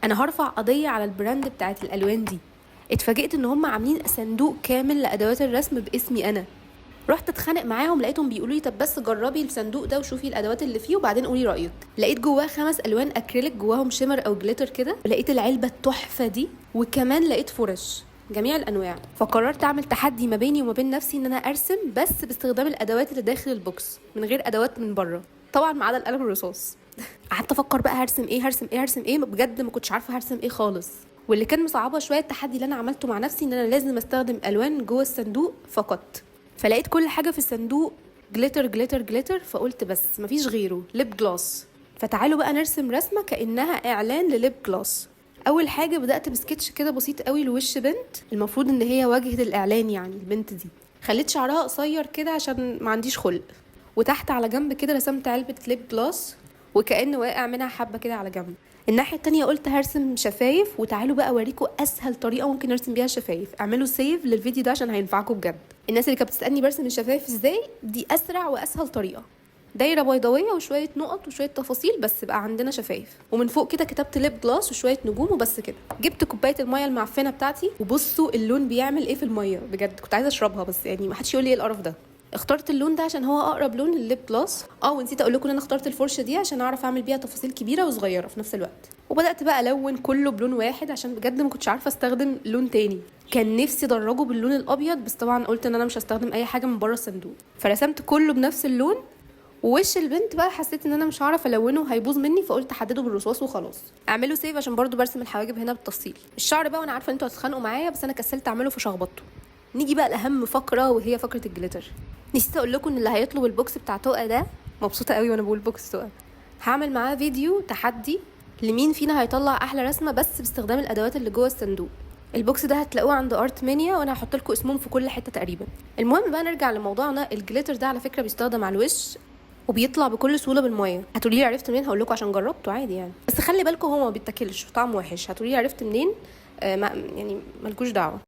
انا هرفع قضية على ال brand بتاعت الالوان دي. اتفاجئت ان هم عاملين صندوق كامل لادوات الرسم باسمي انا. رحت اتخانق معاهم، لقيتهم بيقولوا لي طب بس جربي الصندوق ده وشوفي الادوات اللي فيه وبعدين قولي رايك. لقيت جواه 5 الوان اكريليك جواهم shimmer او glitter كده، ولقيت العلبة التحفة دي، وكمان لقيت فرش جميع الانواع. فقررت اعمل تحدي ما بيني وما بين نفسي ان انا ارسم بس باستخدام الادوات اللي داخل ال box من غير ادوات من بره، طبعا ما عدا القلم الرصاص. قعدت افكر بقى هرسم ايه هرسم ايه هرسم ايه، بجد ما كنتش عارفه هرسم ايه خالص. واللي كان مصعبه شوية التحدي اللي انا عملته مع نفسي ان انا لازم استخدم الوان جوه الصندوق فقط. فلقيت كل حاجة في الصندوق glitter glitter glitter، فقلت بس مفيش غيره lip gloss. فتعالوا بقى نرسم رسمه كانها اعلان ل lip gloss. اول حاجة بدات بسكتش كده بسيط قوي لوش بنت، المفروض ان هي واجهه الاعلان يعني. البنت دي خليت شعرها قصير كده عشان ما عنديش خلق، وتحت على جنب كده رسمت علبة lip gloss وكأن واقع منها حبه كده على جنب. الناحية التانية قلت هرسم شفايف، وتعالوا بقى اوريكم اسهل طريقه ممكن نرسم بيها الشفايف. اعملوا save للفيديو ده عشان هينفعكم بجد. الناس اللي كانت بتسالني برسم الشفايف ازاي، دي اسرع واسهل طريقه. دايرة بيضاويه وشوية نقط وشوية تفاصيل بس بقى عندنا شفايف. ومن فوق كده كتبت lip gloss وشوية نجوم وبس كده. جبت كوباية المية المعفنه بتاعتي، وبصوا اللون بيعمل ايه في المية، بجد كنت عايزه اشربها بس يعني ما حدش يقول لي ايه القرف ده. اخترت اللون ده عشان هو اقرب لون للل lip gloss. ونسيت اقول لكم ان انا اخترت الفرشة دي عشان اعرف اعمل بيها تفاصيل كبيرة وصغيره في نفس الوقت. وبدات بقى الون كله بلون واحد عشان بجد ما كنتش عارفه استخدم لون تاني. كان نفسي ادرجه باللون الابيض بس طبعا قلت ان انا مش هستخدم اي حاجة من بره الصندوق، فرسمت كله بنفس اللون. ووش البنت بقى حسيت ان انا مش هعرف الونه، هيبوظ مني، فقلت احدده بالرصاص وخلاص. اعملوا save عشان برضو برسم الحواجب هنا بالتفصيل. الشعر بقى وانا عارفه ان انتوا هتتخانقوا معايا بس انا كسلت اعمله فشخبطته. نيجي بقى لاهم فقره وهي فقره ال glitter. نسيت اقول لكم ان اللي هيطلب ال box بتاع تقى ده، مبسوطة قوي وانا بقول box تقى، هعمل معاه فيديو تحدي لمين فينا هيطلع احلى رسمه بس باستخدام الادوات اللي جوه الصندوق. ال box ده هتلاقوه عند ارت مانيا، وانا هحط لكم اسمهم في كل حتة تقريبا. المهم بقى نرجع لموضوعنا. ال glitter ده على فكرة بيستخدم على الوش وبيطلع بكل سهولة بالمية. هتقولي لي عرفت منين؟ هقول لكم عشان جربته عادي يعني، بس خلي بالكم هو ما بيتاكلش وطعمه وحش. هتقولي لي عرفت منين؟ ما يعني مالكوش دعوه.